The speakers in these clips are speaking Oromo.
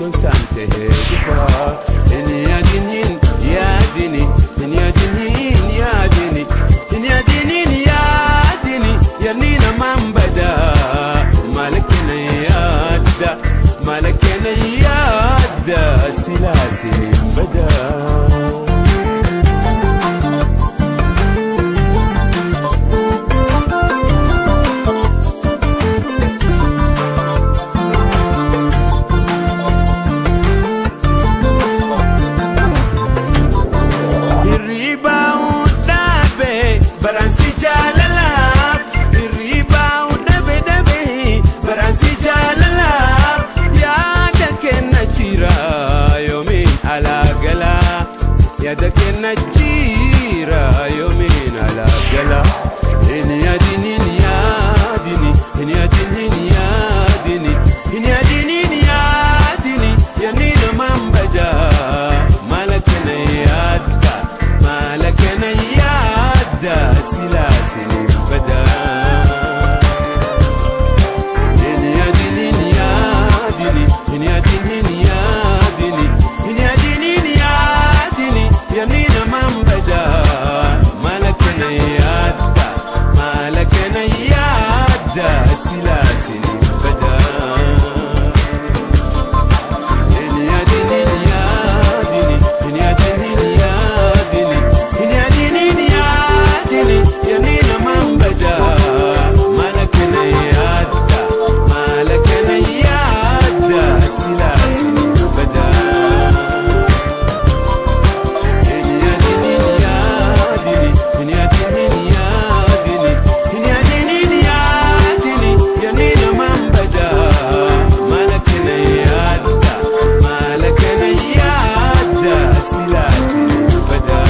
Sonsaan tahee dhufa. Hin yaadin, hin yaadini, hin yaadin, hin yaadini, hin yaadin, hin yaadini, yaadni namaan badaa. Maal akkana yaadda, maal akkana yaadda, silaa siniin badaa. Hirribaa dhabe baransi jaalala, hirribaa dhabe dhabe baransi jaalala, yaada kenna jira yoomiin alaa gala, yaada kenna jira yoomiin alaa gala. Hin yaadin, hin yaadini, hin yaadin, hin yaadini, hin yaadin, hin yaadini, yaadni namaan badaa. Maal akkana yaadda, maal akkana yaadda, silaa siniin badaa. Hin yaadin, hin yaadini, hin yaadin, hin yaadini, hin yaadin, hin yaadini, yaadni namaan badaa. Maal akkana yaadda, maal akkana yaadda, silaa siniin badaa. Hin yaadin, hin yaadini, hin yaadin, hin yaadini, hin yaadin, hin yaadini, yaadni namaan badaa. Maal akkana yaadda, maal akkana yaadda, silaa siniin badaa. Hin yaadin, hin yaadini, hin yaadin, hin yaadini, hin yaadin, hin yaadini, yaadni namaan badaa. Maal akkana yaadda, maal akkana yaadda, silaa siniin badaa.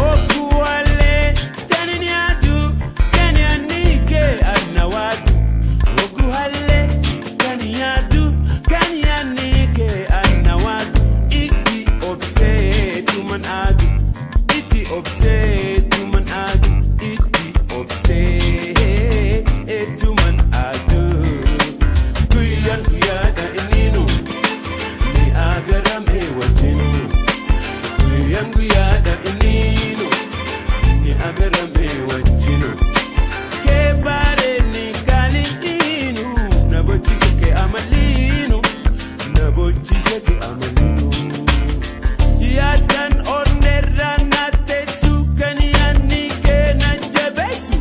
Okuwale taniniadu kanianike anawadu, okuhale kaniadu kanianike anawadu, iti obse tuman adu, iti obse tuman adu, iti obse tuman adu, guyyan guyyaadha inninu ni agarame wajjinu, guyyan guyyaadha inninu ni agarame wajjinu, keebaareni kaaniinu na bochise ke amaliinu, na bochise ke amaliinu, yaadan onnerra na teessu kaniyaanni kee na jabeessu,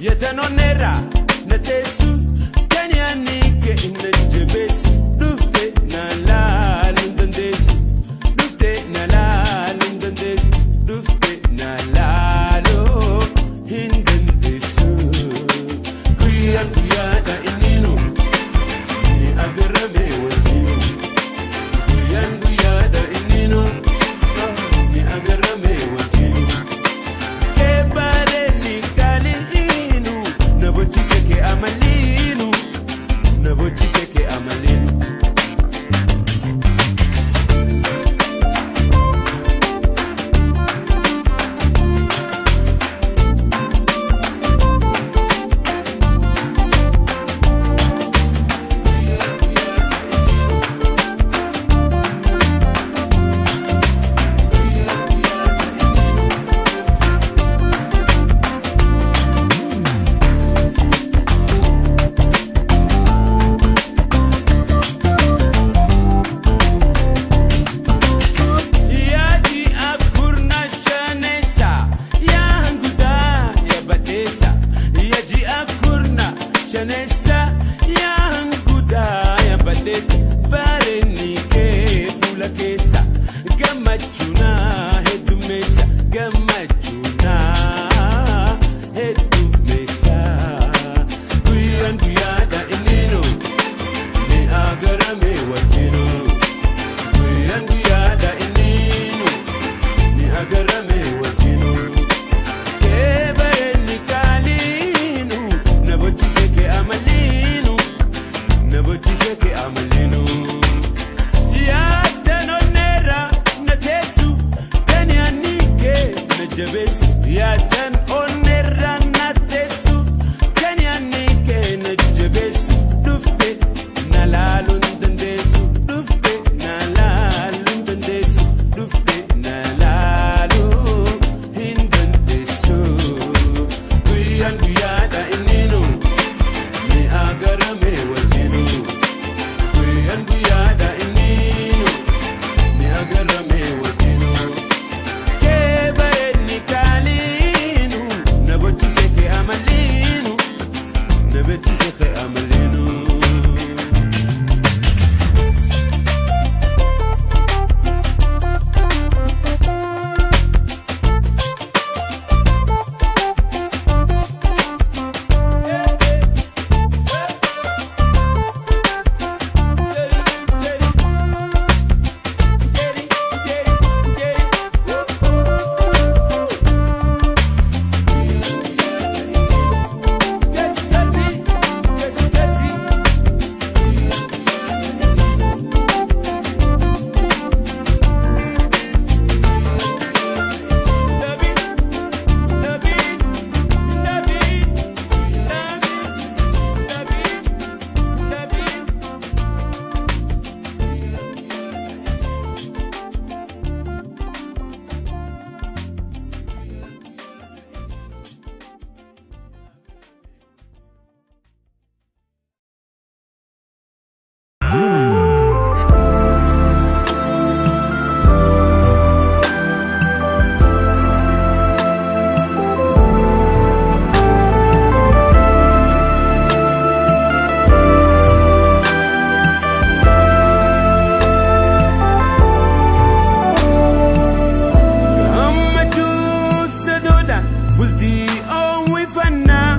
yaadan onnerra na teessu kaniyaanni kee na jabeessu, dhufte na laalu hin dandeessu, dhufte na laalu hin dandeessu, dhufte na laalu hin dandeessu. Guyyaa guyyaadha inninu ni agarame wajjinu, guyyaan guyyaadha inninu jabeessu yaadan onneerraan na teessu kan yaadni kee na jabeessu dhufte na laaluun dandeessu dhufte na laaluun dandeessu dhufte na laaluu hin dandeessu guyyaan guyyaadha inninu ni agarame wajjinu guyyaan guyyaadha inninu ni agarame wajjinu. Kee bareedni kaaliinu na bochise kee amaliinu na bochise kee amaliinu. Gammachuu sadoodha bultii oowwifannaa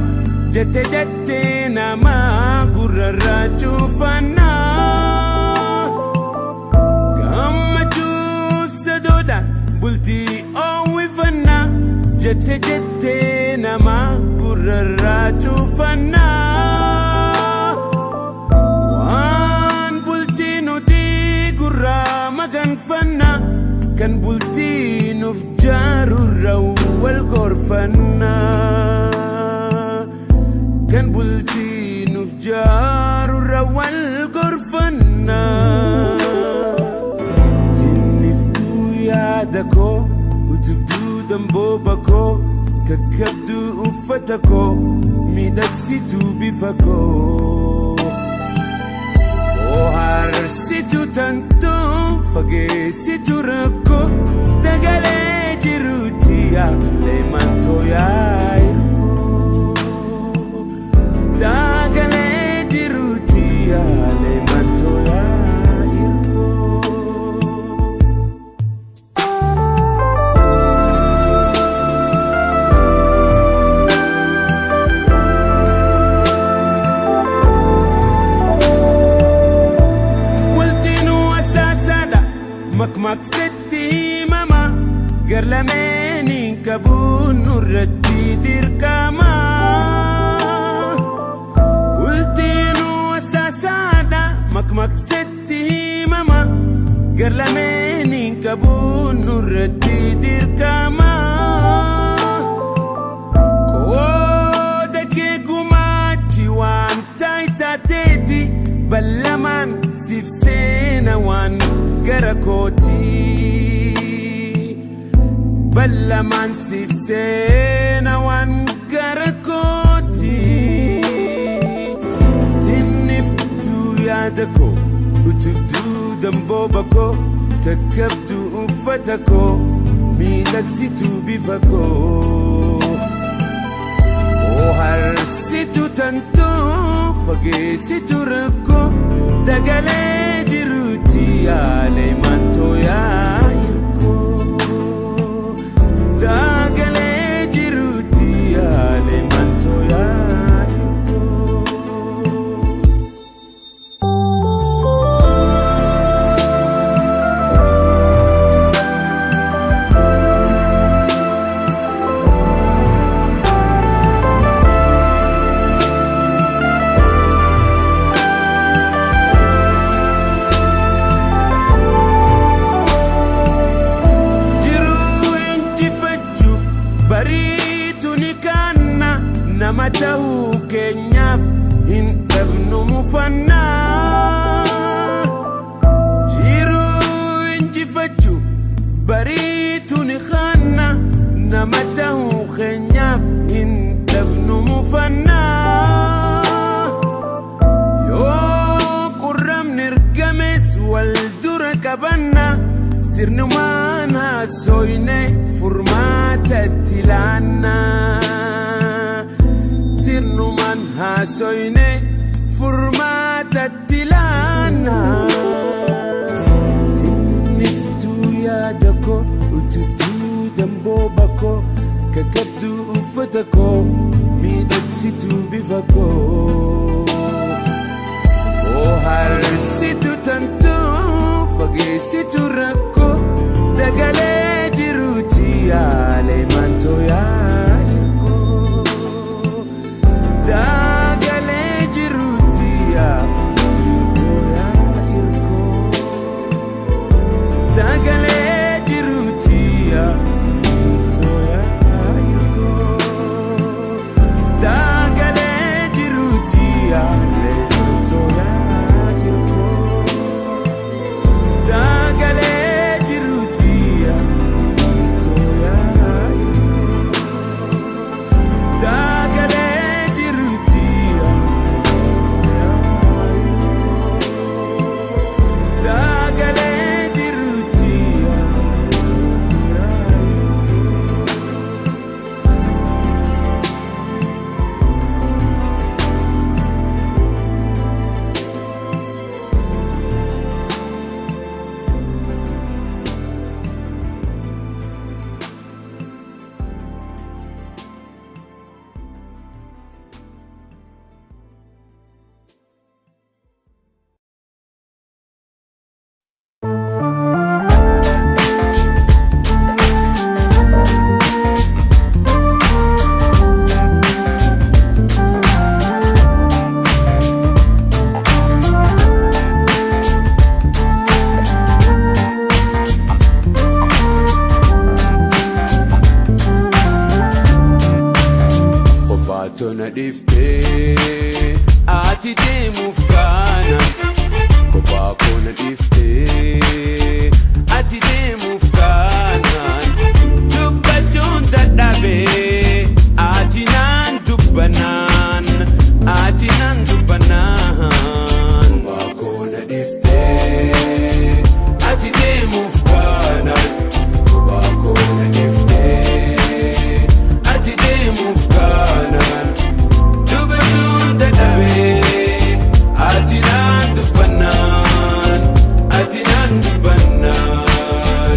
jette jette nama gurrarraa cuufannaa. Gammachuu sadoodha bultii oowwifannaa jette jette nama gurrarraa cuufannaa. Waan bultii nuti gurraa maganfannaa kan bultii nuuf jaarurra wal gorfannaa. Kan bultii nuuf jaarurra wal gorfannaa. Tinniftuu yaada koo utubduu dambooba koo kakkabduu uffata koo miidhagsituu bifa koo. Bohaarsitu tantoo fageessitu rakkoo dagalee jiruuti yaalee mantoo yaa'irkoo. Dagalee jiruuti yaalee mantoo yaa'irkoo. Waltinuu asaasaadha makmaqsetti himama garlameeniin qabuun nurratti dirqama. Waltinuu asaasaadha makmaqsetti himama garlameeniin qabuun nurratti dirqama. Qooda kee gumaachi waan taayitaateeti ballamaan siif seena waan gara kooti. Ballamaan siif seena waan gara kooti. Tinniftuu yaada koo utubduu dambooba koo kakkabduu uffata koo miidhagsituu bifa koo. Bohaarsitu tantoo fageessitu rakkoo dagalee jiruuti yaalee mantoo yaa'irkoo. Dagalee jiruuti yaalee mantoo yaa'irkoo. Ta'uu keenyaaf hin dhabnu mufannaa. Jiruu injifachuuf bariitu ni khanna. Nama ta'uu keenyaaf hin dhabnu mufannaa. Yoo qurramni ergames wal dura qabanna. Sirnumaan haasoyne furmaata itti laanna. Sirnumaan haasoyne furmaata itti laanna. Tinniftuu yaada koo, utubduu dambooba koo, kakabduu uffata koo, miidhagsituu bifa koo. Bohaarsitu tantuu, fageessitu rakkoo, dagalee jiruuti yaalee maantoo yaalikoo. Dagalee jiruuti yaalee yaalikoo. Dagalee jiruuti yaalee yaalikoo. Dagalee jiruuti yaalee yaalikoo. Dagalee jiruuti yaalee yaalikoo. Dagalee jiruuti yaalikoo. Dagalee jiruuti yaalikoo. Kophaatoo na dhiiftee ati deemuuf kaana. Kophaa koo na dhiiftee ati deemuuf kaanaan. Dubbachuun dadhabee ati naan dubbanaan, ati naan dubbanaan. Kophaa koo na dhiiftee ati deemuuf kaanaan. Kophaa koo na dhiiftee ati deemuuf kaanaan. Dubbachuun dadhabee ati naan dubbannaan, ati naan dubbannaan.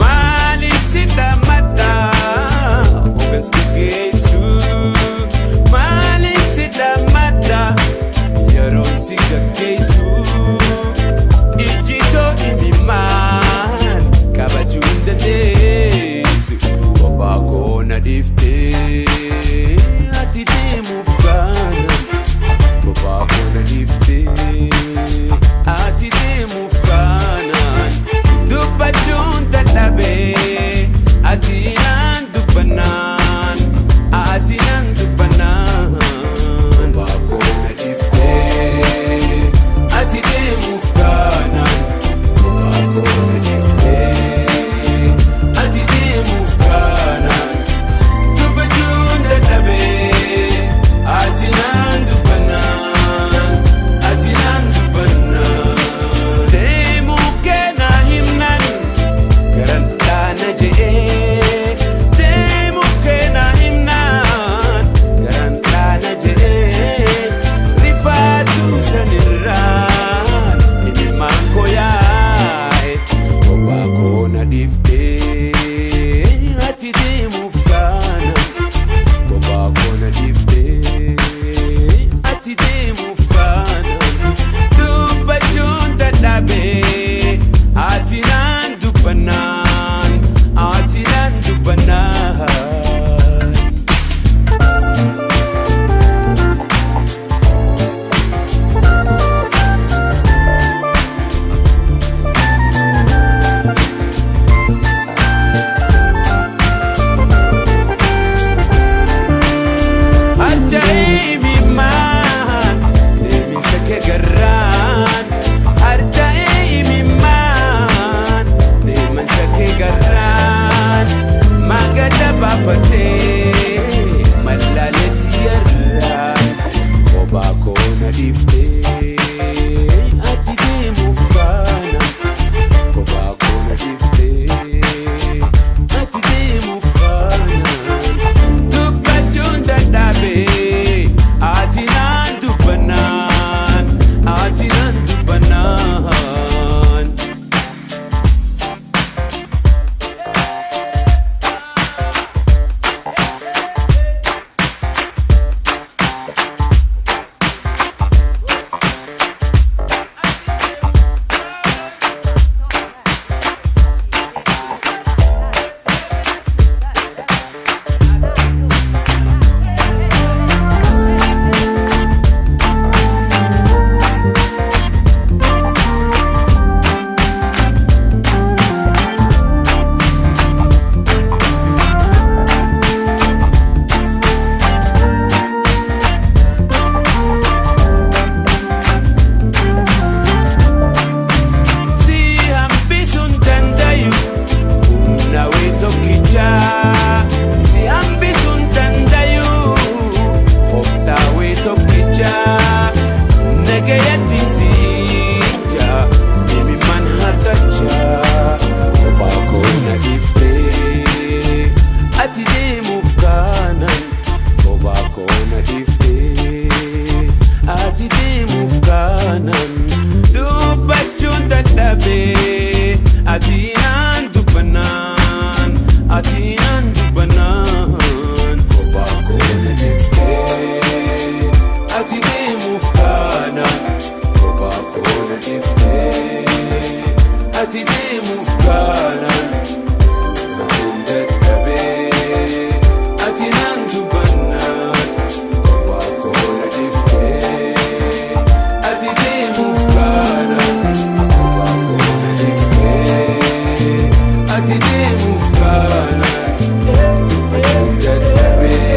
baafatee mallaaleetti yarraa kophaa koo na dhiiftee ati deemuuf baana kophaa koo na dhiiftee ati deemuuf baana dubbachuun dadhabee ati naan dubbannaan ati naan dubbannaan. Si hambisuun dandayu humna wee tokkichaa. Si hambisuun dandayu koftaa wee tokkichaa. Nagayatti siija imimmaan harkachaa. Kophaa koo na dhiiftee ati deemuuf kaanaan. Kophaa koo na dhiiftee ati deemuuf kaanaan. Dubbachuun dadhabee ati naan dubbannaan ati naan dubbannaan. Kophaa koo na dhiiftee ati deemuuf kaanaan. Kophaa koo na dhiiftee ati deemuuf kaanaan. Dubbachuun dadhabee ati naan dubbannaan. Kophaa koo na dhiiftee ati deemuuf kaanaan. Kophaa koo na dhiiftee ati deemuuf kaanaan. Dubbachuun dadhabee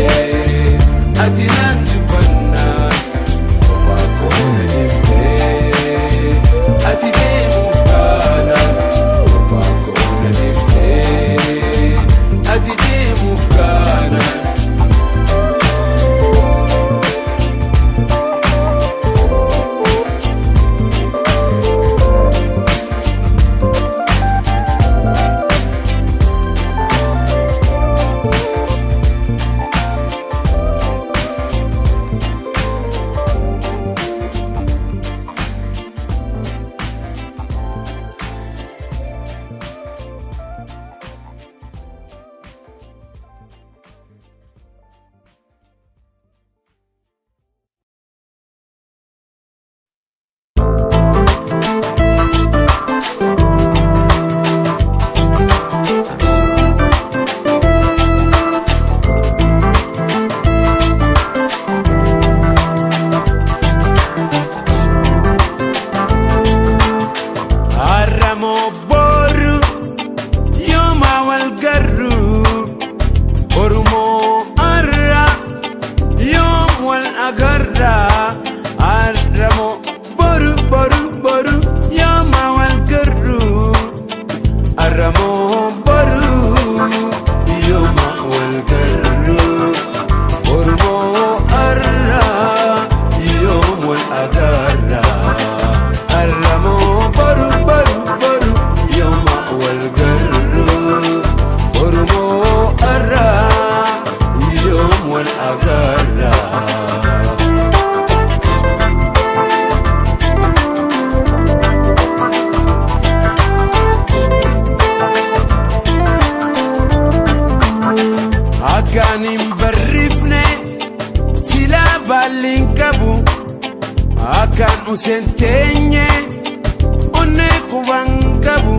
ati naan dubbannaan. Kophaa koo na dhiiftee ati deemuuf kaanaan. Kophaa koo na dhiiftee ati deemuuf kaanaan. Harramoo boru yooma wal garru Oromoo har'a yoom wal agarra Harramoo boru boru boru yooma wal garru Harramoo boru yooma wal garru Oromoo har'a yoom wal agarra Harramoo boru boru boru yooma wal garru Oromoo har'a yoom wal agarra. Akkaan hin barrifne silaa baalli hin qabu akkaan useen teenye onnee quban qabu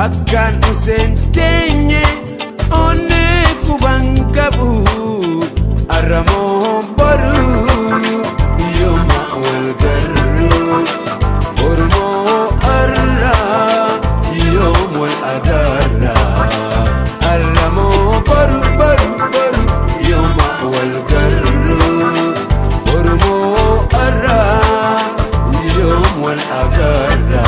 akkaan useen teenye onnee quban qabu arramoo boru yooma wal garru Oromoo har'a yoom wal agarra Arramoo boru boru boru yooma wal garru Oromoo har'a yoom wal agarra.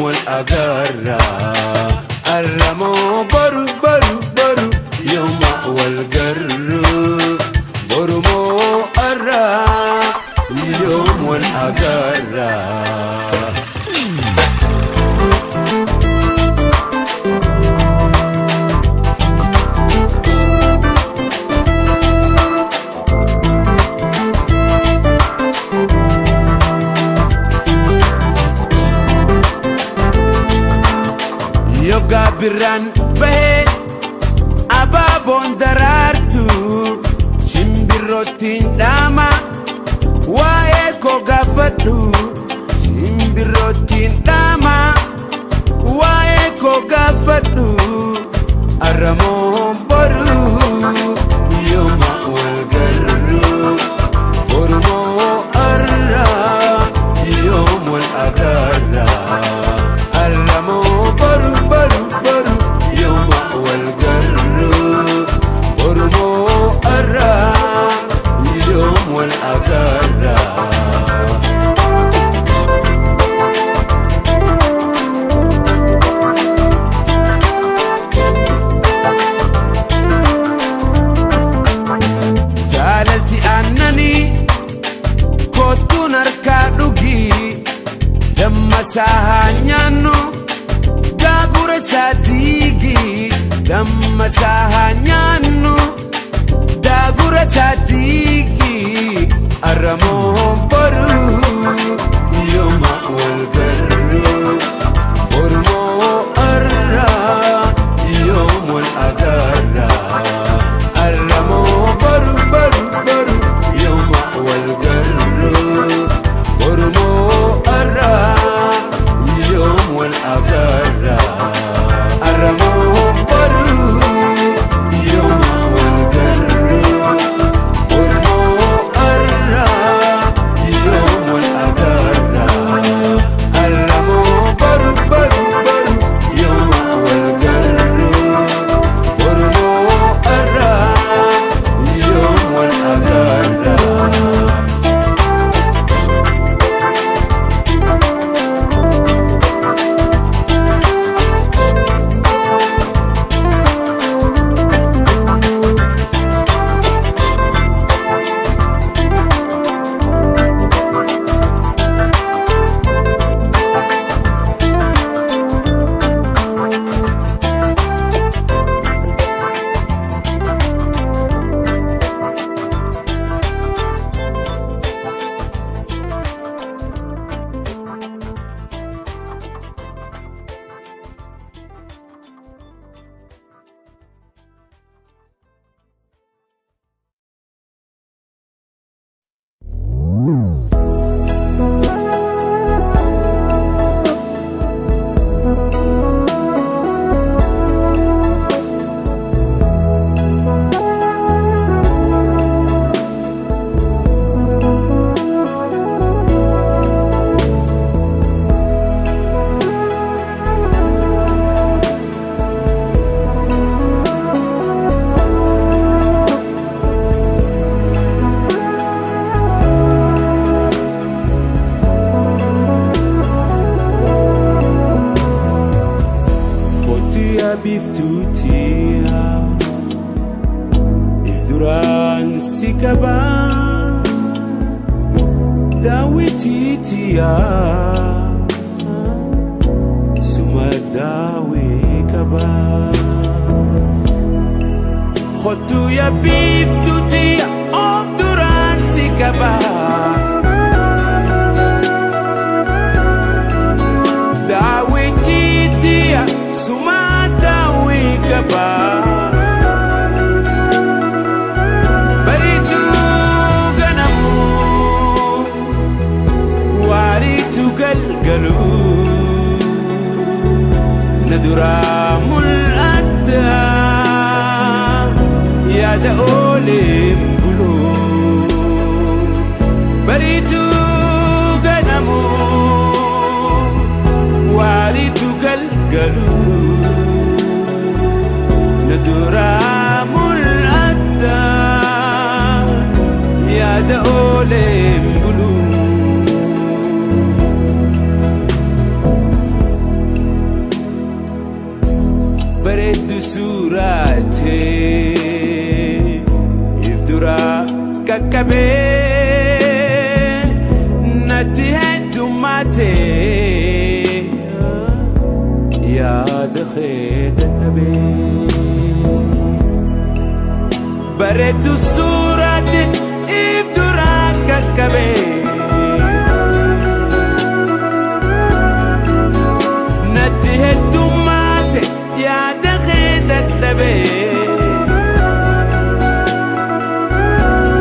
wal agarra. Arramoo boru boru boru yooma wal garru. Borumoo arra yoom wal agarra. Yoggaa birraan bahee abaaboon daraartu shimbirroottiin dhaama waa'ee koo gaafadhu shimbirroottiin dhaama waa'ee koo gaafadhu arramoo boru yooma wal garru borumoo arra yoom wal agarra. Arramoo boru boru boru yooma wal garru borumoo arra yoom wal agarra. Jaalalti aannanii kottuun harkaa dhugii damma isaa haa nyaannu gaagura isaa diigii damma isaa haa nyaannu gaagura isaa diigii arramoo boru yooma wal garru borumoo arra yoom wal agarra. Arramoo boru boru boru yooma wal garru borumoo arra yoom wal agarra. Arramoo boru yooma wal garru borumoo arra yoom wal agarra. Arramoo boru boru boru yooma wal garru borumoo arra yoom wal agarra. Kottuyaa biiftuutiyaa if duraan si qabaa daawwitiitiyaa suma daawwee qabaa. Kottuyaa biiftuutiyaa of duraan si qabaa. Daawwitiitiyaa suma daawwee qabaa. Bariituu ganamuu waariitu galgaluu na duraa mul'atta yaada ooleen buluu. Bariituu ganamuu waariitu galgaluu na duraa mul'atta yaada ooleen buluu. Suuratee if duraa qaqqabee natti heddummaatee yaada kee dadhabee. Bareeddu suuratee if duraa qaqqabee natti heddummaate yaada kee dadhabee.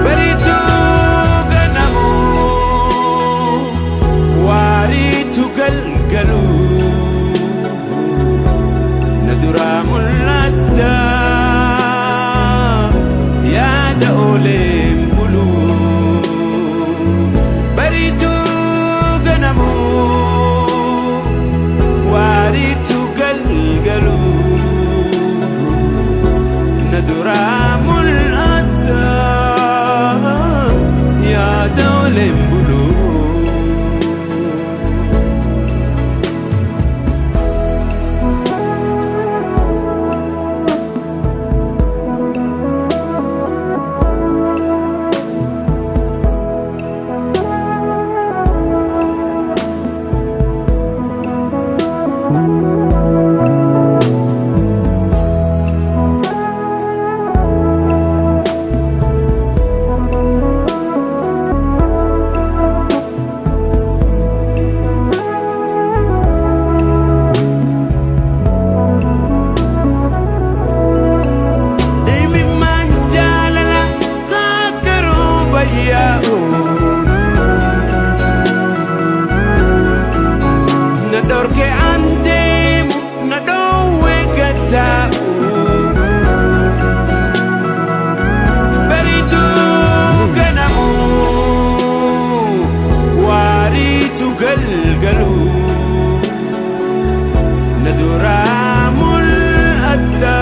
Bariituu ganamuu waariitu galgaluu na duraa mul'atta yaada ooleen buluu. Bariituu ganamuu waariitu galgaluu na duraa mul'atta yaada ooleen buluu. Imimmaan jaalala kakkaruu bayyaa'u na dhorke an deemu na dhoowwe gataa'u. Bariituu ganamuu waariitu galgaluu na duraa mul'atta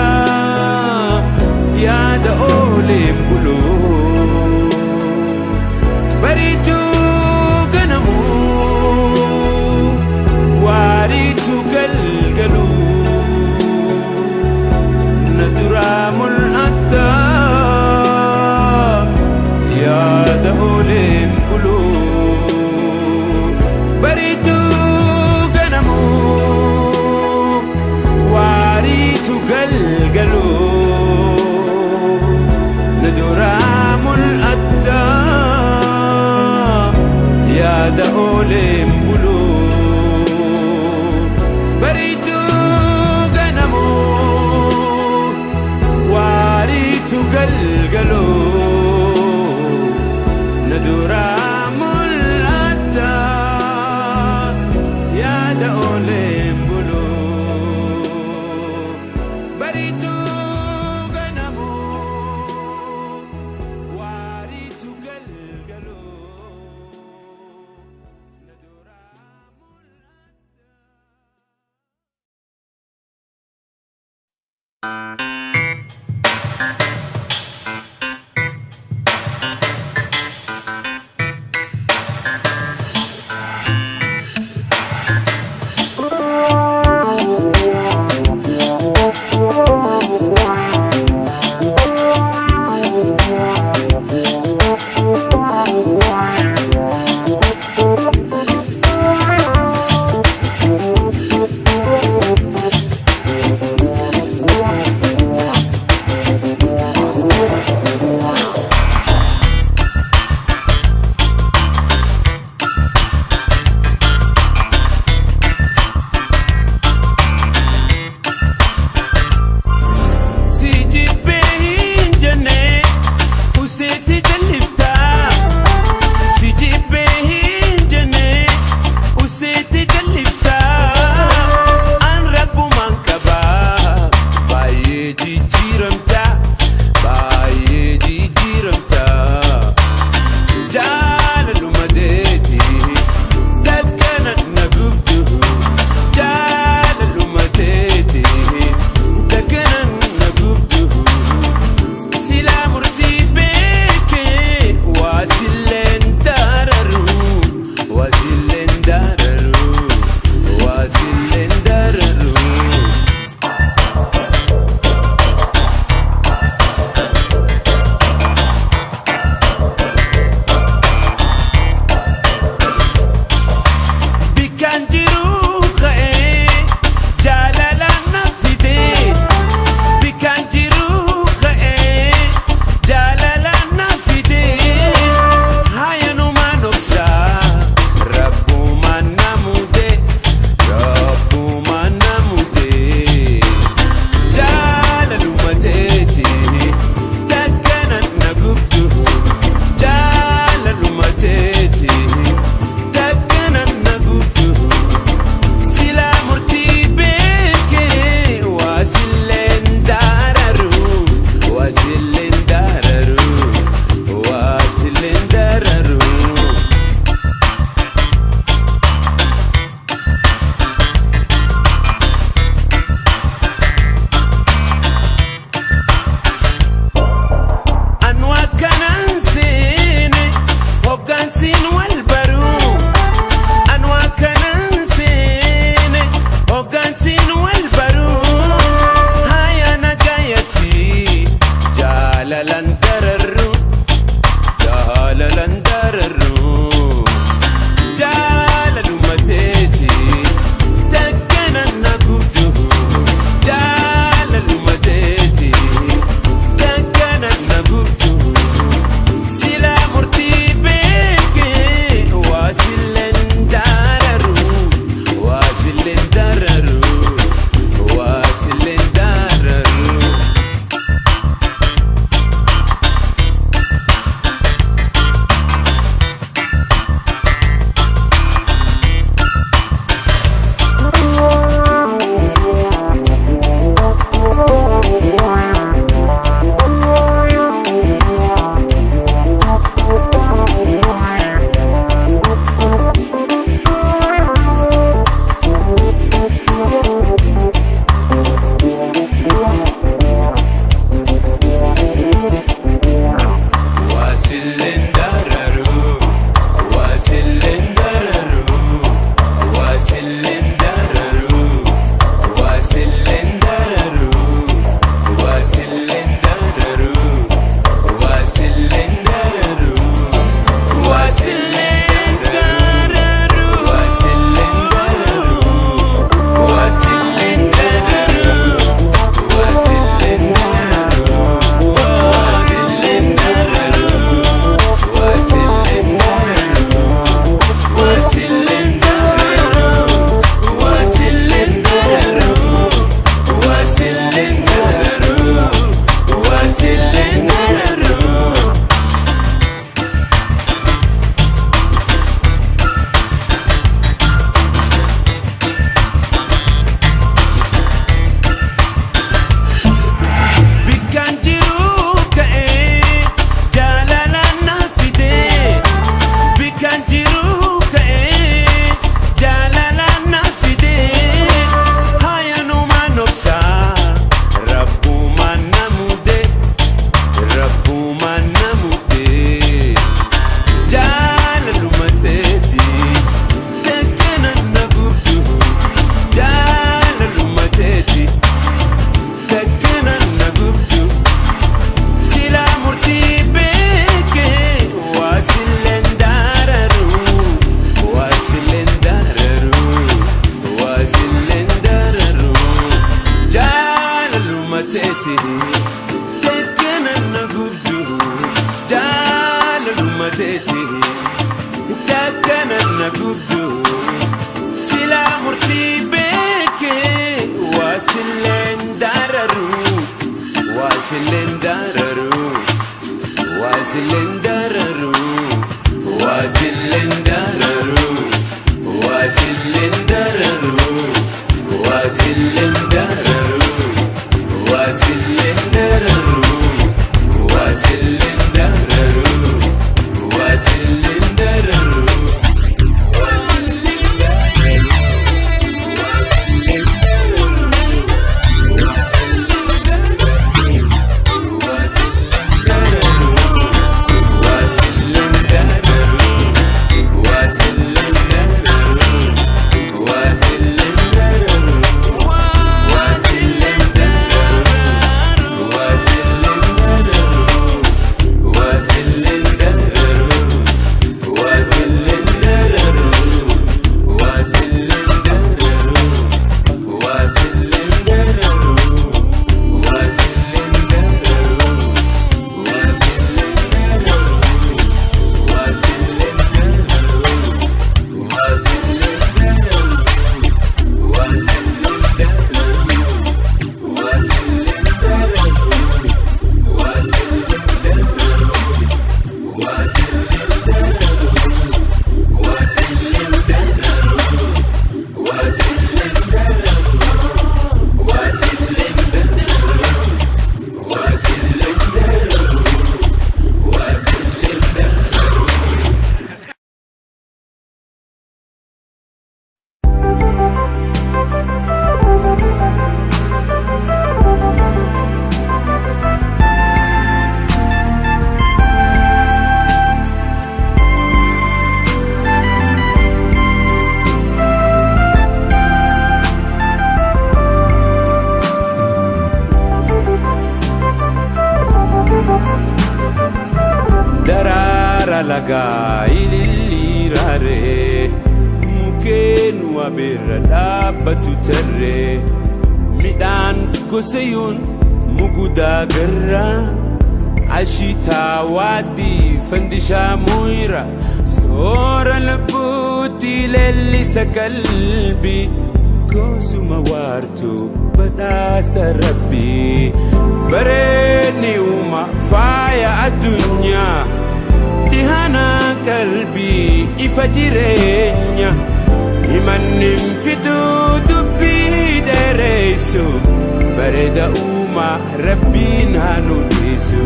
yaada ooleen buluu. Bariituu ganamuu waariitu galgaluu na duraa mul'atta yaada ooleen buluu. Bariituu ganamuu waariitu galgaluu na duraa mul'atta yaada ooleen buluu. Bariituu ganamuu waariitu galgaluu na duraa mul'atta yaada ooleen buluu. Bariituu ganamuu waariitu galgaluu na duraa mul'atta. Lagaa ililliiraaree mukkeen wabeerra dhaabbatu tarree midhaan gosayuun mugudaa garraa ashitaa waadii fandishaa muyra soora lubbuutti leellisa qalbii gosuma waartuu badhaasa rabbii bareedni uuma faaya addunyaa. Dhihana qalbii ifa jireenya himannin fituu dubbii dheeressu bareeda uumaa rabbiin haa nu dhiisu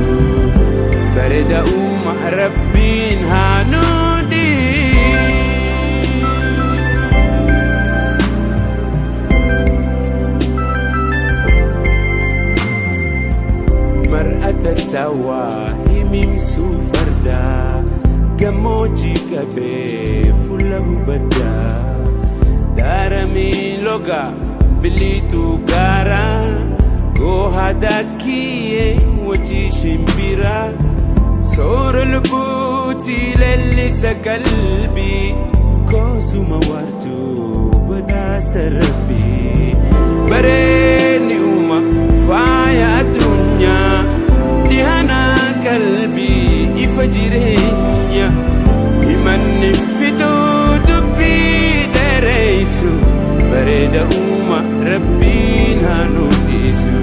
bareeda uumaa rabbiin haa nu dhiisu. Mar'ata sawaa himimsuu fardaa. Gammoojjii qabee fuula hubaddaa daaramii loga biliituu gaaraa goohaa daakiyyee wajjii shimbiraa soora lubbuutti leellisa qalbii koosuma waartuu badhaasa rabbii bareedni uuma faaya addunyaa dhihana qalbii ifa jireenya himanni fituu dubbii dheeressu bareeda uuma rabbiin haa nu dhiisu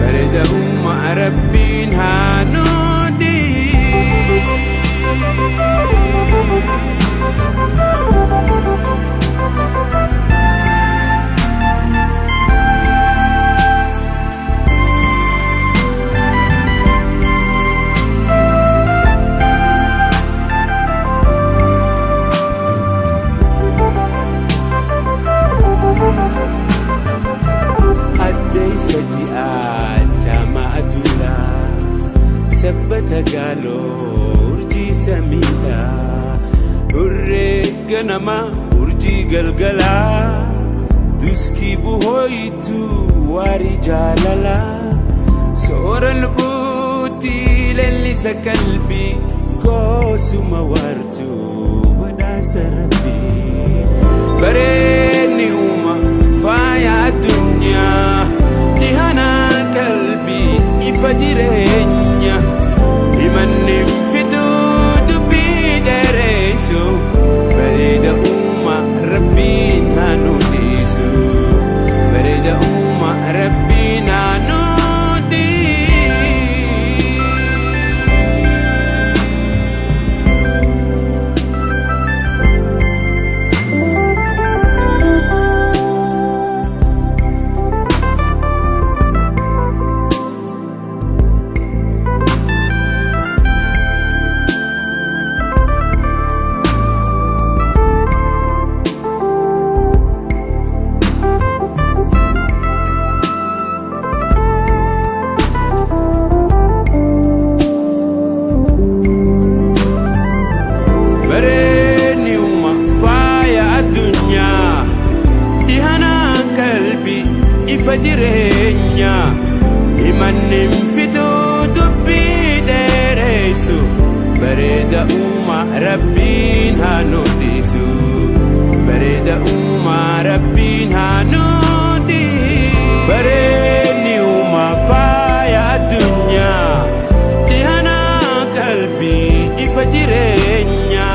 bareeda uuma rabbiin haa nu dhiisu. Addeessa ji'aa jaamaa aduudhaa sabbata gaaloo urjii samiidhaa hurree ganamaa urjii galgalaa duskii buhooyitu waarii jaalalaa soora lubbuutti leellisa qalbii goosuma waartuu badhaasa rabbii bareedni uuma faaya addunyaa dhihana qalbii ifa jireenya himanni fituu dubbii dheeressu bareeda uuma rabbiin haa nu dhiisu bareeda uuma rabbiin haa nu dhiisu. Bareedni uuma faaya addunyaa dhihana qalbii ifa jireenya himanni fituu dubbii dheeressu bareeda uuma rabbiin haa nu dhiisu bareeda uuma rabbiin haa nu dhiisu bareedni uuma faaya addunyaa dhihana qalbii ifa jireenya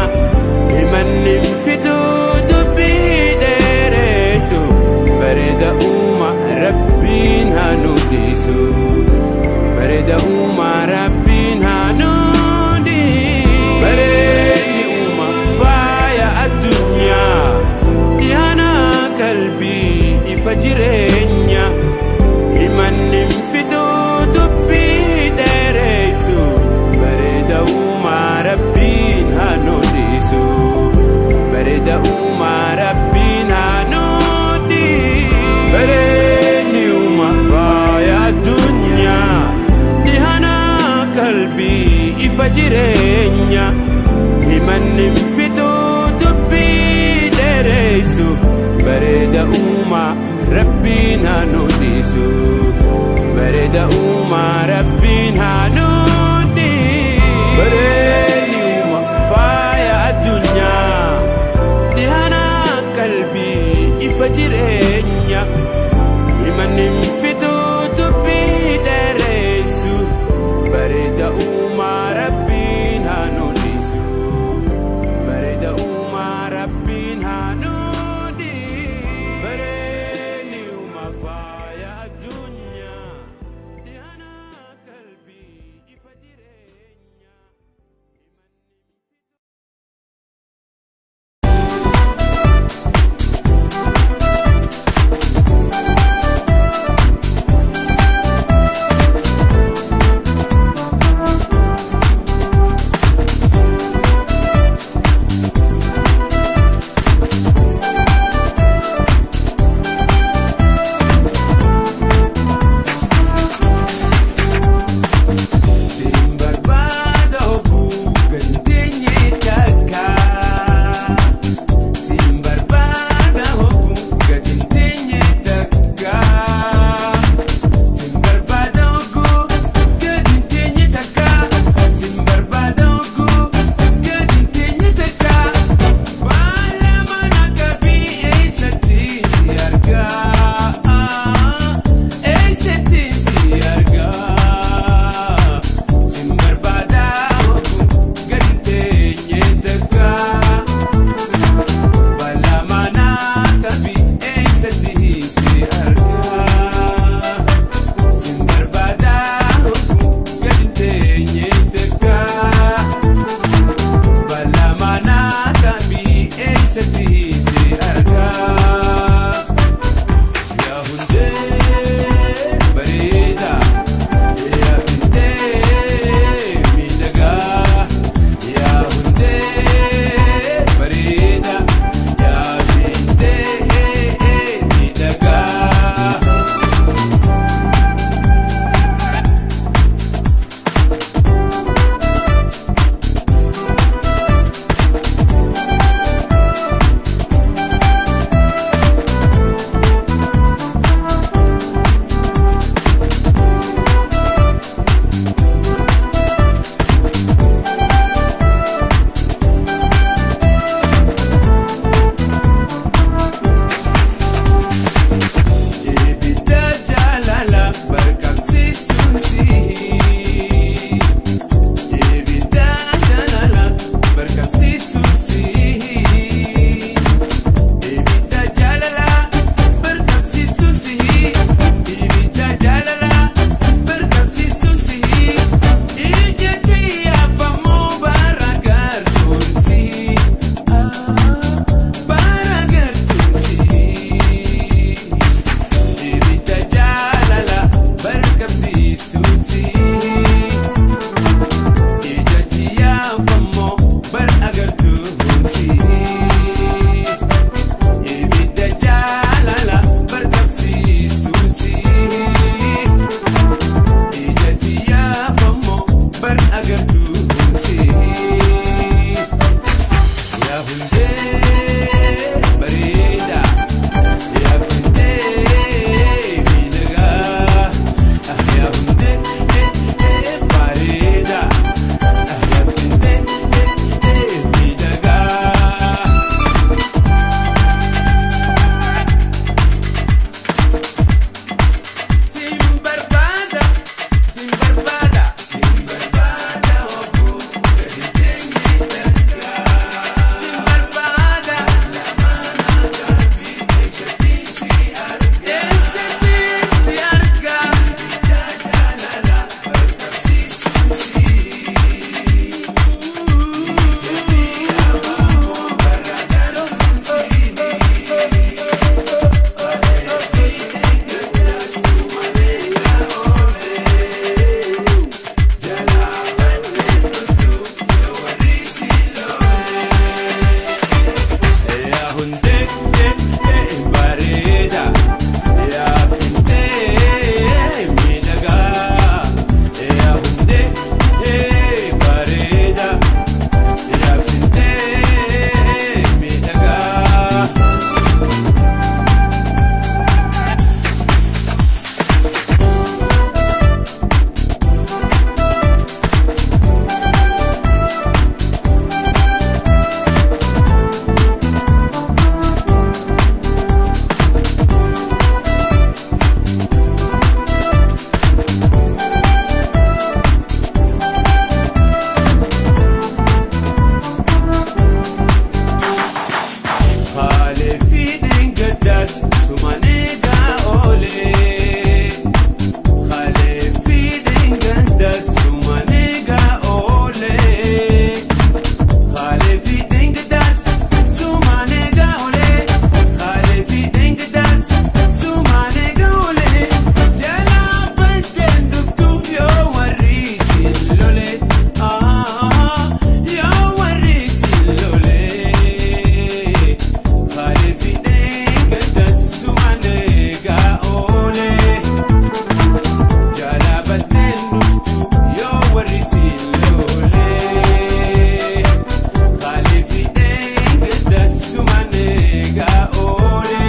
himanni fituu dubbii dheeressu bareeda uuma rabbiin haa nu dhiisu bareeda uuma rabbiin haa nu dhiisu bareedni uuma faaya addunyaa dhihana qalbii ifa jireenya himanni fituu dubbii dheeressu bareeda uuma rabbiin haa nu dhiisu bareeda uuma rabbiin haa nu dhiisu bareedni uuma faaya addunyaa dhihana qalbii ifa jireenya himanni fituu dubbii dheeressu bareeda uuma rabbiin haa nu dhiisu bareeda uuma rabbiin haa nu dhiisu bareedni uuma ifa jireenya. Himanni fituu dubbii dheeressu bareeda uumaa rabbiin haa nu dhiisu. Bareeda uumaa rabbiin haa nu dhiisu. Bareedni uumaa faaya addunyaa dhiyaana qalbii ifa jireenya. Sumaneega oole. Khaleefi denganda sumaneega oole. Khaleefi dengadas sumaneega oole. Khaleefi dengadas sumaneega oole. Jala baddeen dhuftu yoo warri si lole. Ah, yoo warri si lole. Khaleefi dengadas sumaneega oole. Jala baddeen dhuftu yoo warri si lole. Khaleefi dengada sumaneega oole.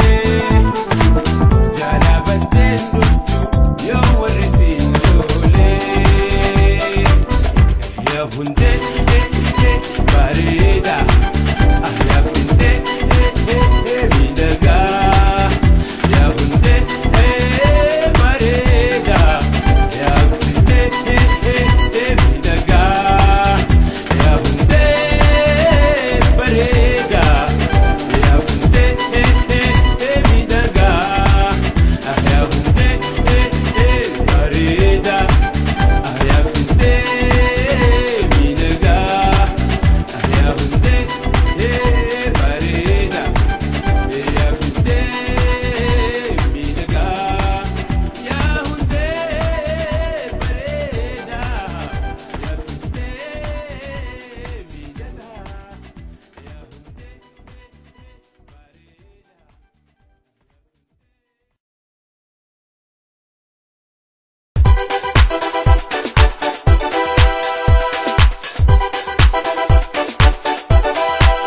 Jala baddeen dhuftu yoo warri si lole. Yaa hundee bareeda. Yaa hundee miidhagaa. Yaa hundee bareeda. Yaa hundee miidhagaa. Yaa hundee bareeda. Yaa hundee miidhagaa. Yaa hundee bareeda. Yaa hundee miidhagaa. Yaa hundee bareeda. Yaa hundee miidhagaa. Yaa hundee bareeda. Yaa hundee miidhagaa. Yaa hundee bareeda.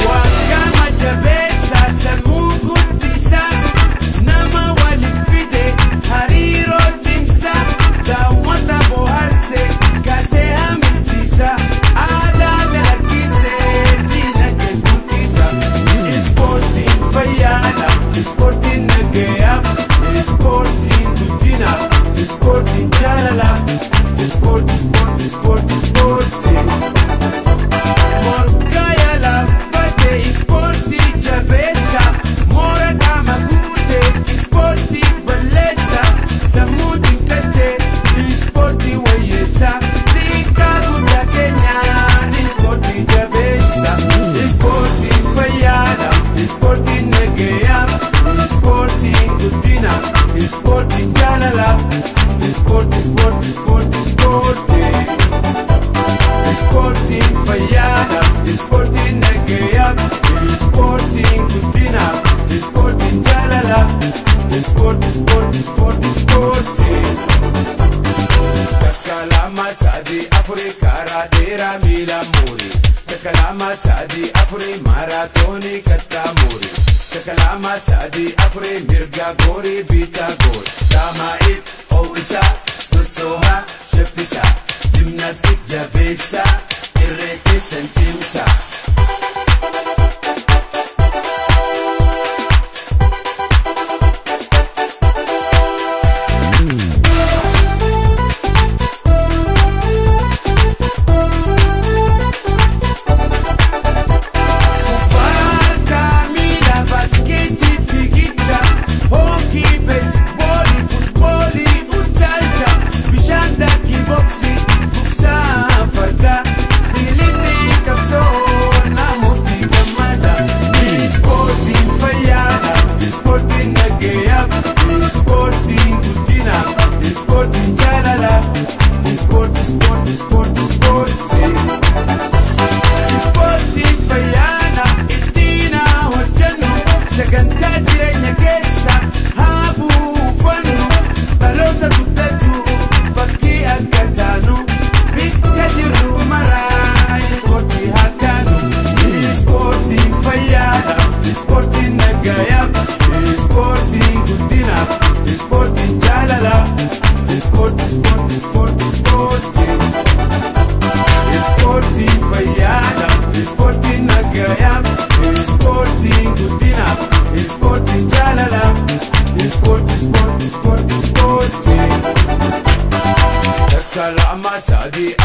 Waanqama jabeessa sammuu guddisaa nama waliif fide hariiroo cimsaa daawwata bohaarse kaasee hamichiisa aadaa calaqqisee diinagdees guddisa. Ispoortiin fayyaadha, ispoortiin nagayaa, ispoortiin guddina, ispoortiin jaalala, ispoortii ispoortii ispoortii ispoortii. Morkaya laffate ispoortii jabeessa moora qaama guute ispoortii balleessa sammuu xiqqatte ispoortii wayyeessa xiqqaa guddaa keenyaan ispoortii jabeessa ispoortiin fayyaadha ispoortiin nagayaa ispoortiin guddina ispoortiin jaalala ispoortii ispoortii ispoortii ispoortii. Ispoortiin fayyaadha, ispoortiin nagayaa, ispoortiin guddina, ispoortiin jaalala, ispoortii ispoortii ispoortii ispoortii. Takka lama sadii afurii karaa dheeraa miila muuri. Takka lama sadii afurii maaraatoonii kattaa muuri. Takka lama sadii afurii mirga goorii bitaa goori. Qaama'iif ho'isaa sossoohaa shaffisaa. Gimnaastik jabeessaa irree keessan cimsaa. Kubbaa miilaa baaskeetii fiigicha hookii beesboolii futboolii utaalcha bishaan daakii boksii buksaa fardaa fiilixii qabsoon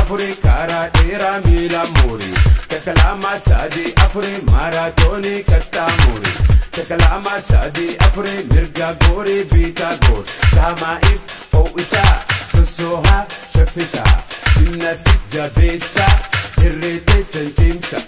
afurii karaa dheeraa miila muuri. Takka lama sadii afurii maaraatoonii kattaa muuri. Takka lama sadii afurii mirga goorii biitaa goor. Qaama'iif ho'isaa sossoohaa shaffisaa. Jimnaastik jabeessaa irree teessan cimsa.